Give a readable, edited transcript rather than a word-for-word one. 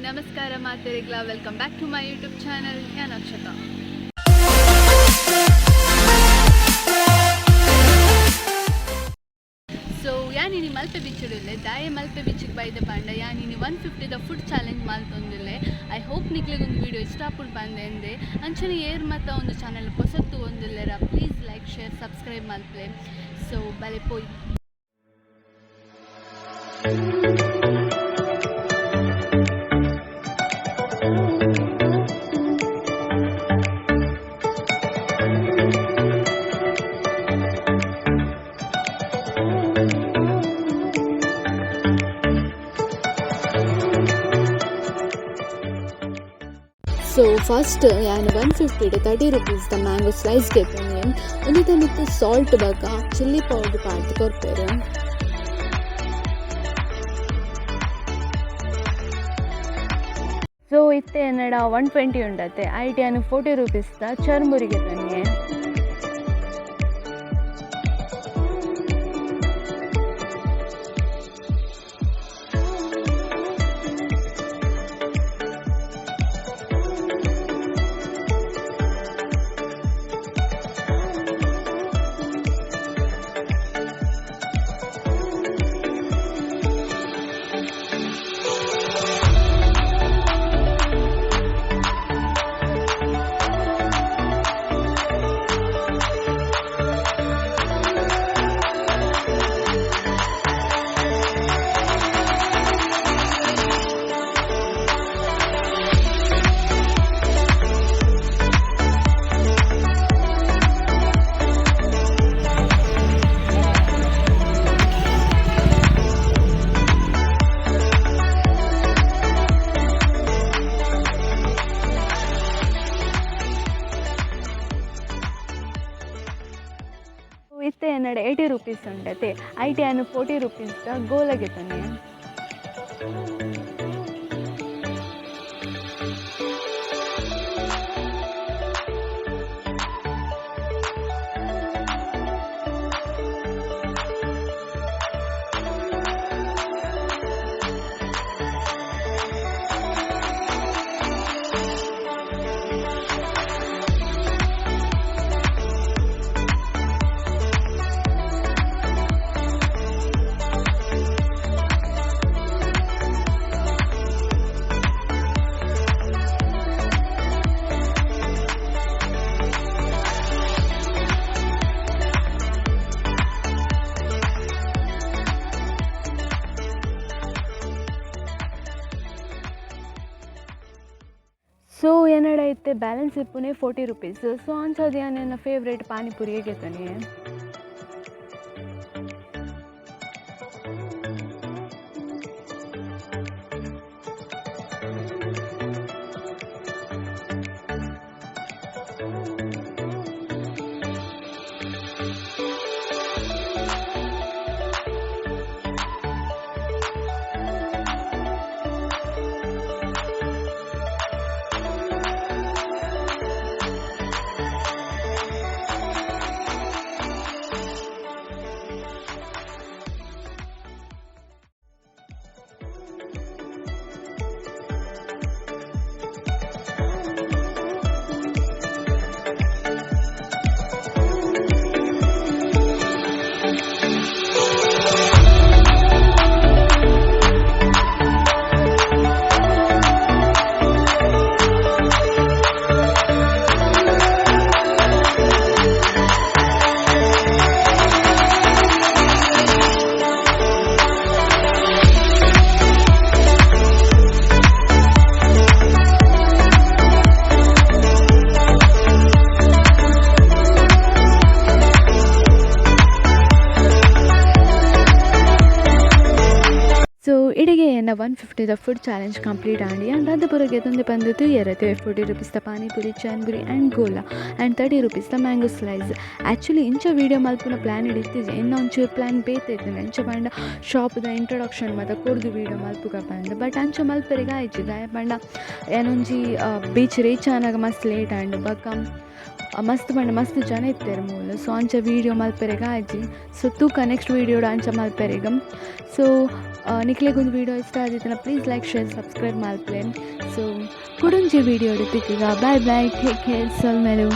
ನಮಸ್ಕಾರ ಮಾತೆರೆಗ್ಲ. Welcome back to my YouTube channel. ಯಾನ್ ಅಕ್ಷತಾ. ಸೊ ಯಾನಿನಿ ಮಲ್ಪೆ ಬೀಚುಡುಲ್ಲೆ. ದಾಯೆ ಮಲ್ಪೆ ಬೀಚಿಗೆ ಬೈದ ಪಂಡ, ಯಾನಿನಿ 150ದ ಫುಡ್ ಚಾಲೆಂಜ್ ಮಲ್ತೊಂದುಲ್ಲೆ. I hope ನಿಕ್ಲೆಗ್ ಒಂದು ವೀಡಿಯೋ ಇಷ್ಟ ಆಪುಂಡು ಪಂದೆ ಎಂದೆ. ಅಂಚನೆ ಏರ್ ಮತ್ತ ಒಂದು ಚಾನಲ್ ಪೊಸತ್ತು ಒಂದುಲ್ಲೆರ, ಪ್ಲೀಸ್ ಲೈಕ್, ಶೇರ್, ಸಬ್ಸ್ಕ್ರೈಬ್ ಮಲ್ಪಲೆ. ಸೊ ಬಲೆ ಪೋಯಿ. ಸೊ ಫಸ್ಟ್ ಯಾನ್ 150 30 ರುಪೀಸ್ the mango slice ಗೆತೊನ್ಯೆ. ಉಂದೆತ ಮಿತ್ತ್ ಸಾಲ್ಟ್ ಬೊಕ ಚಿಲ್ಲಿ ಪೌಡರ್ ಪಾಡ್ದ್ ಕೊರ್ಪೆರ್. ಸೊ ಇತ್ತೆ ಎನ್ನಡ 120 ಉಂಡತೆ. ಐಟ್ ಯಾನ್ 40 ರುಪೀಸ್ ದ ಚರ್ಮುರಿ ಗೆತೊನ್ಯೆ. ಇತ್ತೆ ಎನ್ನಡ 80 ರುಪೀಸ್ ಉಂಡತೆ. ಐಟ್ ಯಾನ್ 40 ರುಪೀಸ್ ದ ಗೋಲ ಗೆತೊನ್ಯೆ. ಸೊ ಎನ್ನಡ ಇತ್ತೆ ಬ್ಯಾಲೆನ್ಸ್ ಇಪ್ಪುನೆ 40 ರುಪೀಸ್. ಸೊ ಅಂಚಾದ್ ಯಾನ್ ಎನ್ನ ಫೇವ್ರೇಟ್ ಪಾನಿಪುರಿಗೆ ಗೆತೊನ್ಯೆ. ಸೊ ಇಡೆಗೆ ಎನ್ನ 150ದ ಫುಡ್ ಚಾಲೆಂಜ್ ಕಂಪ್ಲೀಟ್ ಆಂಡ್. ಯಾನ್ ದಾದ ಪೂರ ಗೆತೊಂದೆ ಪಂದ್ ತೂಯೆರತೆ? 40 rupees the panipuri, churmuri and Gola and 30 rupees the mango slice. Actually ಇಂಚ ವೀಡಿಯೋ ಮಲ್ಪುನ ಪ್ಲ್ಯಾನ್ ಇತ್ತಿಜಿ. ಎನ್ನ ಒಂಚೂರು ಪ್ಲ್ಯಾನ್ ಬೇತೆ ಇತ್ತುಂಡು. ಎಂಚ ಪಂಡ, ಶಾಪ್ದ ಇಂಟ್ರೊಡಕ್ಷನ್ ಮಾತ ಕೊರ್ದು ವೀಡಿಯೋ ಮಲ್ಪುಗ ಪಂದ್. ಬಟ್ ಅಂಚ ಮಲ್ಪೆರೆಗ್ ಆಯ್ಜಿ. ದಾಯೆ ಪಂಡ, ಯಾನೊಂಜಿ ಬೀಚ್ ರೀಚ್ ಆನಗ ಮಸ್ತ್ ಲೇಟ್ ಆಂಡ್. ಬೊಕ್ಕ ಮಸ್ತ್ ಪಂಡ ಮಸ್ತ್ ಜನ ಇತ್ತೆರ್ ಮೂಲು. ಸೊ ಅಂಚ ವೀಡಿಯೋ ಮಲ್ಪೆರೆಗ್ ಆಯಿಜಿ. ಸೊ ತೂಕ ನೆಕ್ಸ್ಟ್ ವೀಡಿಯೋಡ್ ಅಂಚ ಮಲ್ಪೆರೆಗ್. ಸೊ ನಿಕ್ಲೆಗ್ ಒಂಜಿ ವೀಡಿಯೋ ಇಷ್ಟ ಆದಿತ್ತುಂಡ ಪ್ಲೀಸ್ ಲೈಕ್, ಶೇರ್, ಸಬ್ಸ್ಕ್ರೈಬ್ ಮಲ್ಪುಲೆ. ಸೊ ಕುಡೊಂಜಿ ವೀಡಿಯೋಡ್ ತಿಕ್ಕುಗ. ಬಾಯ್ ಬಾಯ್, ಟೇಕ್ ಕೇರ್, ಸೊಲ್ಮೆಲು.